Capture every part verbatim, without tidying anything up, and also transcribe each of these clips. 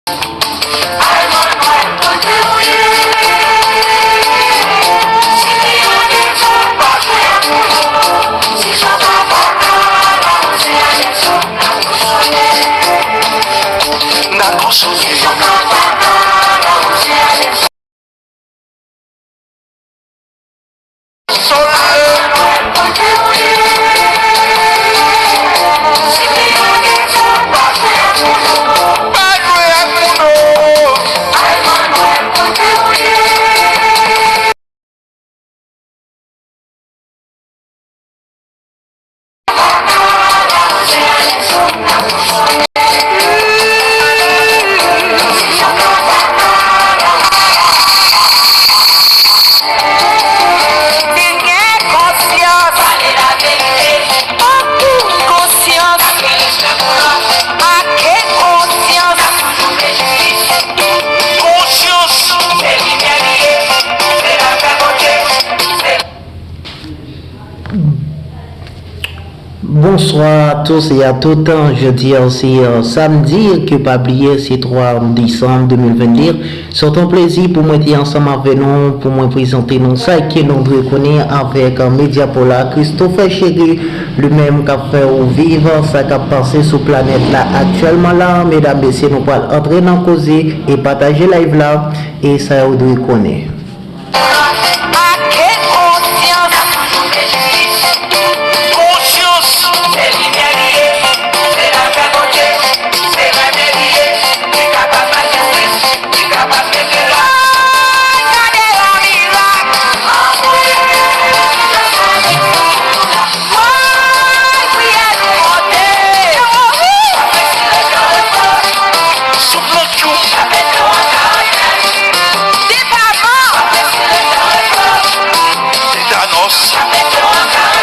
Genyen konsyans. Konsyans. Ake konsyans. Konsyans. Bonsoir à tous et à toutes. Jodi a se, euh, samdi, ke pa bliye, se twa desanm de mil venn de. Se yon plezi pou mwen te ansanm avè nou, pou mwen prezante nou sa ke nou dwe konnen avèk, euh, medya pa w la, Christopher Chéry, li menm k ap fè w viv sa k ap pase sou planèt la aktyèlman la. Medam, mesye, nou pral antre nan koze e pataje live la, e sa w dwe konnen. Ake konsyans. Konsyans. Se limyè li ye. Se lavi Bondye. Se rèv li ye. Li kapab bay jistis. Li kapab mete lòd. Gade yon mirak. Woy, priyè nou monte. Sou plan Trump. Depaman. Tetanòs. Ouragan.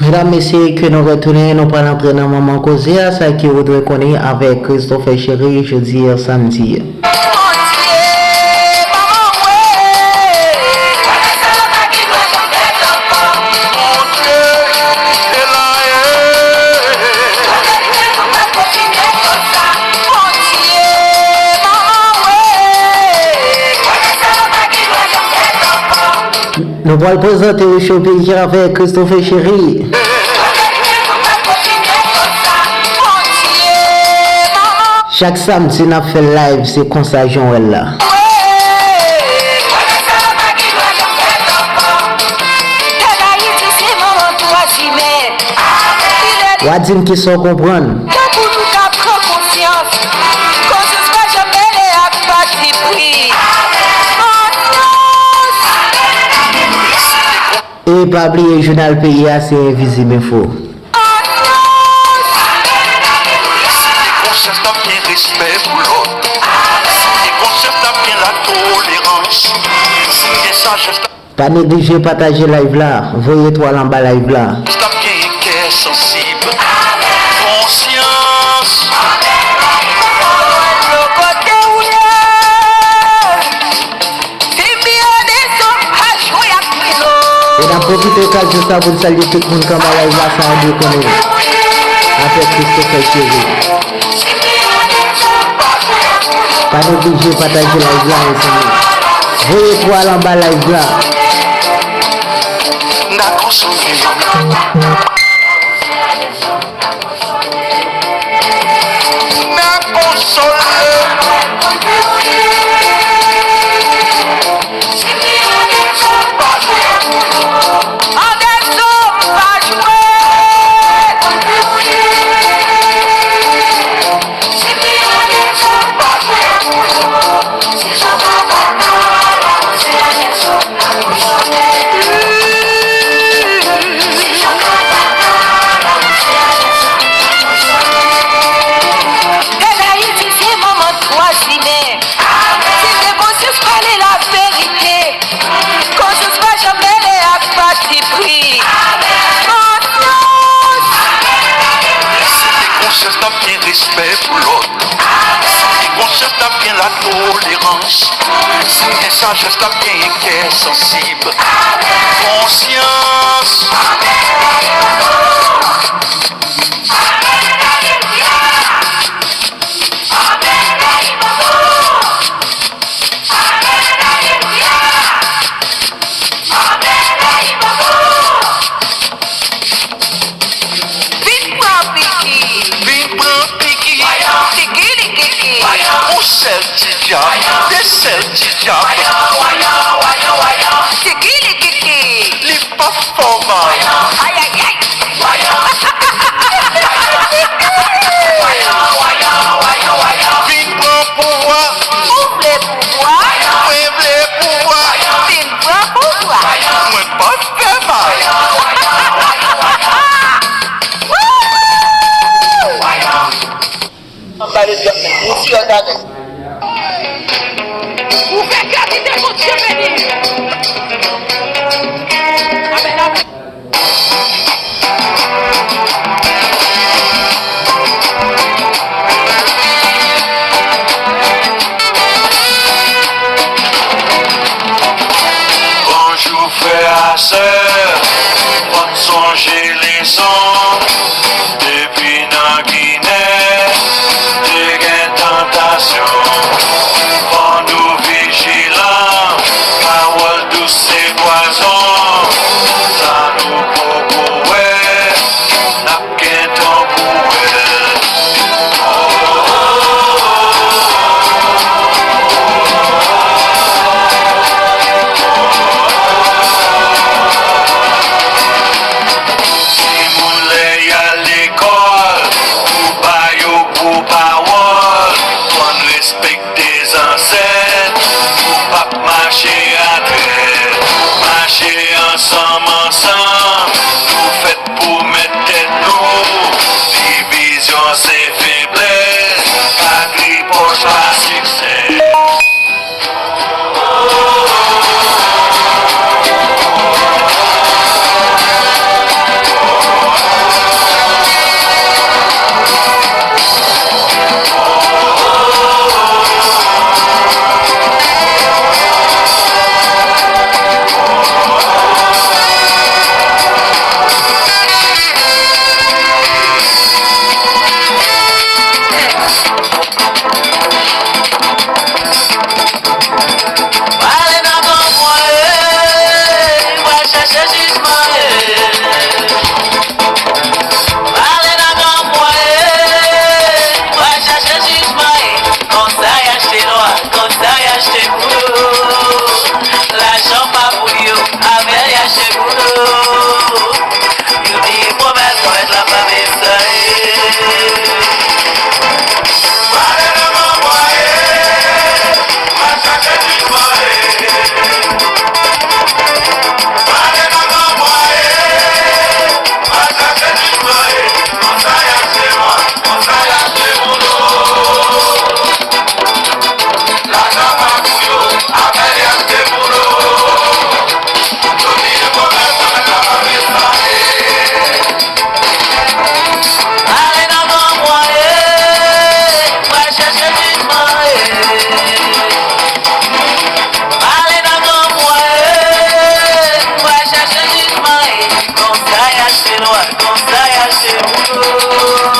Medam, mesye, ke nou retounen, nou pral antre nan moman koze a, sa ke w dwe konnen avèk Christopher Chéry, jodi a samdi. Nou pral prezante w Showbiz avèk Christopher Chéry. Chak samdi n ap fè live, se konsa jan w wè l la. W a di m kisa w konprann. Tankou nou ka pran konsyans, konsyans pa janm mele ak patipri. Konsyans! E pa bliye, jounal peyi a se Envizib Enfo. Konsyans n ap gen respè pou lòt. Konsyans n ap gen latolerans. Gen sajès. Pa neglije pataje live la, voye etwal anba live la. Konsyans n ap gen kè sansib. Konsyans. Kote ou ye? E n ap pwofite okazyon sa pou n salye tout moun k anba live la, sa yo dwe konnen. Avèk Christopher Chéry. Pa neglije pataje live la, mezanmi. Voye etwal anba live la. Sajès la genyen kè sansib. Konsyans. Vin pran piki. Vin pran piki. Tiki li kiki. Yon sèl ti djab, de sèl ti djab. Tiki li kiki. Li p ap fè w mal. Ayayay. Vin pran pouvwa. Ou vle pouvwa? Mwen vle pouvwa. Vin pran pouvwa. Mwen p ap fè mal. Anba le dyòk, nou ti yo tande. Ou fè kè kite Bondye beni. Amèn, amèn. Bonjou frè a sè, fò n sonje leson. Depi nan Ginen, te gen tantasyon. Fò nou vijilan, pawòl dous se pwazon. Sa nou poko wè, n ap gentan pou wè. Timoun lè y al lekòl, pou ba yo gwo pawòl, fò n respekte zansèt, nou p ap mache atrè, mache ansanm, ansanm, nou fèt pou mèt tèt nou, divizyon se feblès, patri pwòch pa siksè. Pale nan non mwen, e, m pral chèche jijman, e. Pale nan non mwen, e, m pral chèche jijman, e. Konsa y achte lwa, konsa y achte boulot. Lajan pa pou yo, avè l y achte boulot. Yo bliye pwomès, pwomès la pa bezwen. Pale nan non mwen, e, m pral chèche jijman, e. Pale nan non mwen, e, m pral chèche jijman, e. Konsa y achte lwa, konsa y achte boulot. Lajan pa pou yo, avè l y achte boulot. Yo bliye pwomès, pwomès la pa bezwen. Pale nan non mwen, e, m pral chèche jijman, e. Pale nan non mwen, e, m pral chèche jijman, e. Konsa y achte lwa, konsa y achte boulot.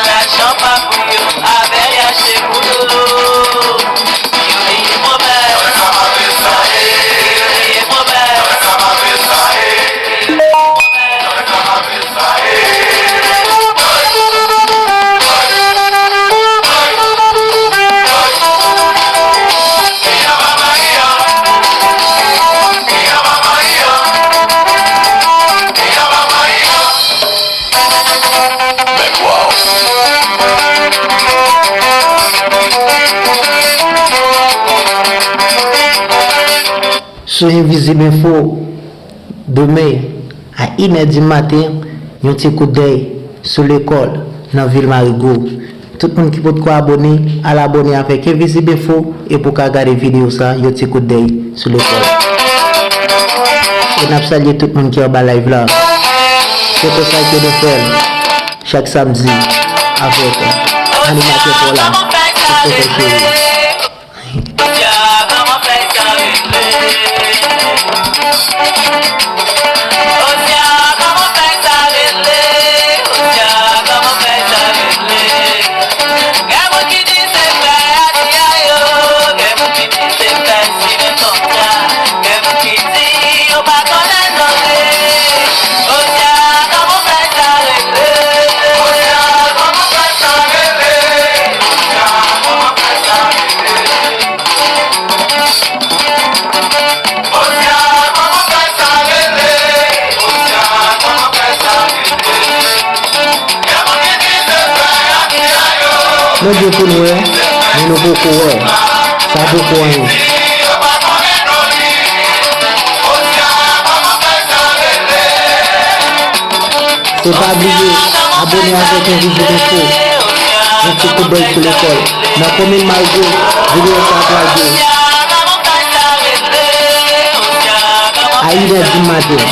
Lajan pa pou yo, avè l y achte boulot. Yo bliye pwomès, yo bliye pwomès. Sou Envizib Enfo, demen, a inè di maten, yon ti kout dèy sou lekòl nan vil Marigo. Tout moun ki potko abòne, al abòne avèk Envizib Enfo e pou w ka gade videyo sa, yon ti kout dèy sou lekòl. E n ap salye tout moun ki anba live la. Se konsa ke nou fè l chak samdi avèk animatè pa w la, Christopher Chéry. Osya, kòman fè sa rele? Osya, kòman fè sa rele? Gen moun ki di se frè a di a yo, gen moun ki di se frè Steven Kontra, gen moun ki di yo pa konnen non li. Osya, kòman fè sa rele? Osya, kòman fè sa rele? Osya, kòman fè sa rele? Osya, kòman fè sa rele? Osya, kòman fè sa rele? Bondye pou n wè, men nou poko wè. Sa poko anyen. Se pa bliye abone avèk Envizib Enfo. Yon ti koudèy sou lekòl. Nan komin Malgo, videyo sa ap lage. A inè di maten.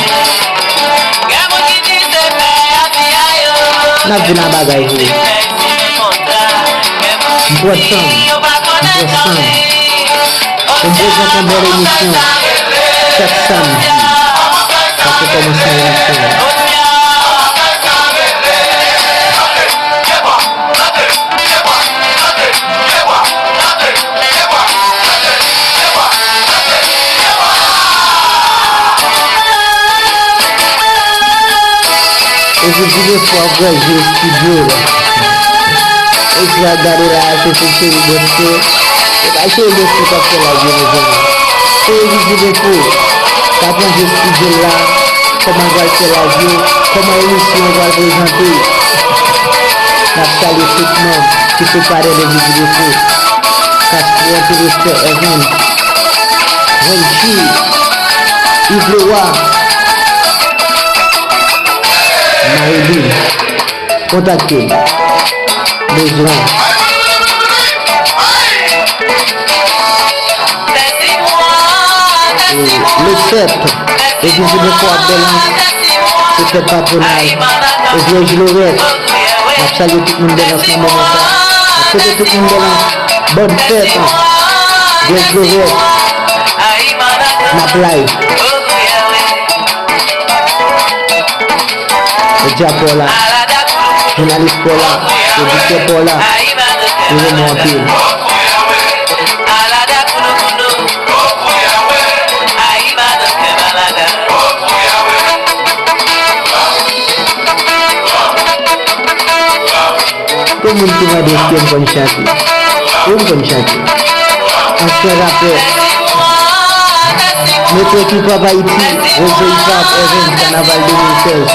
N ap vin a bagay vre. M pran san m. M pran san m. Pou m prezante yon bèl emisyon chak samdi. Sa se kòmansman emisyon an. Epi di de fwa w granje estidyo la. E sa w ap gade la a, se pou Cheri Bosco. Se pa Cheri Bosco k ap fè live yo, mezanmi. Se Evi Di Defo k ap ranje estidyo l la. Kòman l pral fè live yo? Kòman emisyon an pral prezante? N ap salye tout manm ki sou panèl Evi Di Defo. Castro, anpil respè, Evans, Renchi, Yves Leroy, Marilyn. Kontakte m. Bezwen. E le sèt, Evi Di Defo ap bèlans. Se fèt patwonaj Eglèj Lorèt. N ap salye tout moun Bèlans nan moman sa. N ap swete tout moun Bèlans bòn fèt. Eglèj Lorèt. N ap live. Medya pa w la, jounalis pa w la, pwodiktè pa w la, nou renmen w anpil. Gen moun ki mande èske m konn chante. Wi, m konn chante. Ansyen rapè, Metro Hip Hop Ayiti, Rezo Hip Hop, Evans, Kanaval de mil sèz.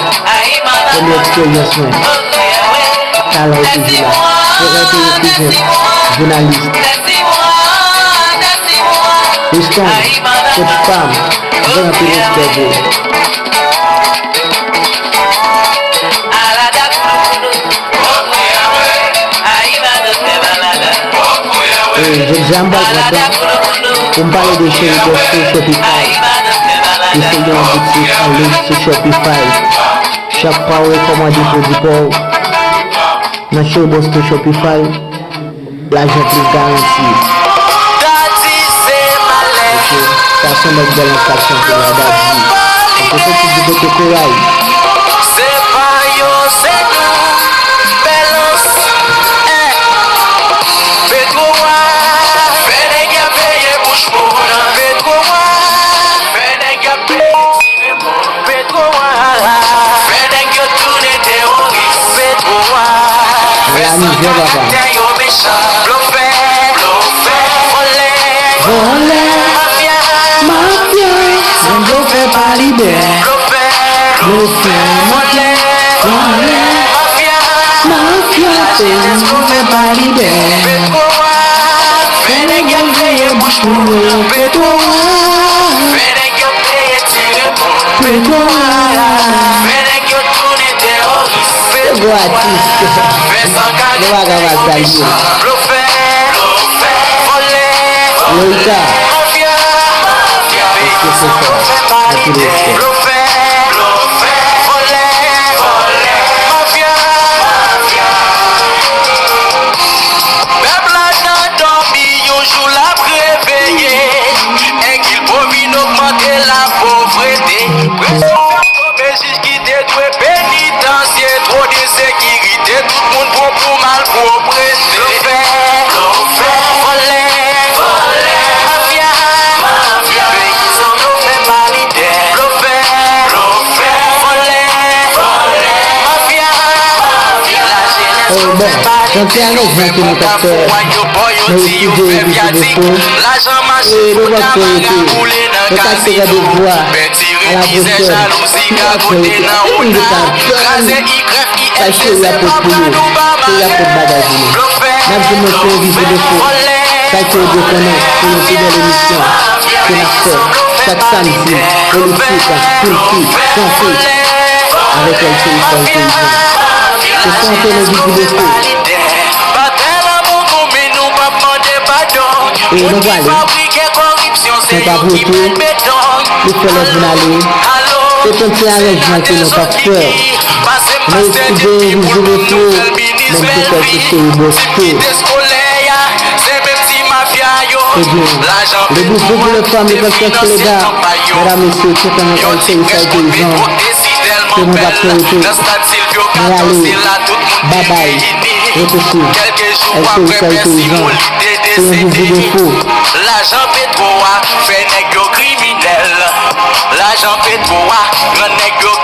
Premye eksperyans mwen. Talan yo toujou la. Korèk e ekriven, jounalis. Houston, coach pa m, m fè anpil respè pou ou. E, jodi a m pral pran tan pou m pale de Cheri Bosco Shopify. Li se yon boutik an liy sou Shopify. Chak fwa w rekòmande pwodui pa w nan Cheri Bosco Shopify, lajan plis garanti. Daddy se malè. Ok, sa se nèg Bèlans k ap chante la, Daddy. Oke, se ti di kote koray. Se pa yo, se nou. Bèlans. Eh. Petwo a. Fè nèg y ap veye bouch pou nou. Petwo a. Fè nèg y ap veye. Petwo a, fè nèg yo tounen teworis. Petwo a, fè san karaktè yo mechan. Blofè, blofè, vòlè, vòlè, mafya, mafya, blofè pa lidè. Blofè, blofè, vòlè, vòlè, mafya, mafya, blofè pa lidè. Petwo a, fè nèg yo veye bouch pou yo. Petwo a, fè nèg yo veye Petwo a. Fè nèg yo tounen teworis. Se gwo atis. Nou pa ka pa salye. Blofè, vòlè, Lolita. Mafya, mafya. Èske se sa? Anpil respè. Blofè, blofè, vòlè, vòlè, mafya, mafya. Pèp la nan dòmi, yon jou l ap reveye. Èg il domine, ogmante la pov. Move jij ki te dwe penitansye, twò de sekirite, tout moun pran pou malpwòpte. Blofè, blofè, vòlè, vòlè, mafya, mafya, peyizan blofè pa lidè. Blofè, blofè, vòlè, vòlè, mafya, mafya, lajenès blofè pa lidè. Blofè pa fè wayopò, yo di yo fè vyatik. Lajan mache pou ta mara boule nan kazino. Pèdi rimizè, jalouzi, gagote nan otaj. Kraze ikrèf, ikrèf, se pa pran nou pa mare. Blofè, blofè, vòlè. Sa ke w dwe konnen, se yon pi bèl emisyon ke n ap fè chak samdi, politik, kilti, sante, avèk L C I K L T V. Se Santo Levy Gilles. E nou prale. Nou pa vote. Li fè lè pou n ale. Se tankou se aranjman ke nou t ap fè. Men si gen yon vizyon de fou, menm se kòm se seri bòs tou. Ebyen, le groupe Populaire Femme, le Pasteur Soledad, medam, mesye, tout an ansanm, se Isay Peyizan, ke nou pa t rete. Nou ale, babay, rete sou L C I K L T V, se yon vizyon de fou. Lajan petwo a fè nèg yo kriminèl. Lajan petwo a rann nèg yo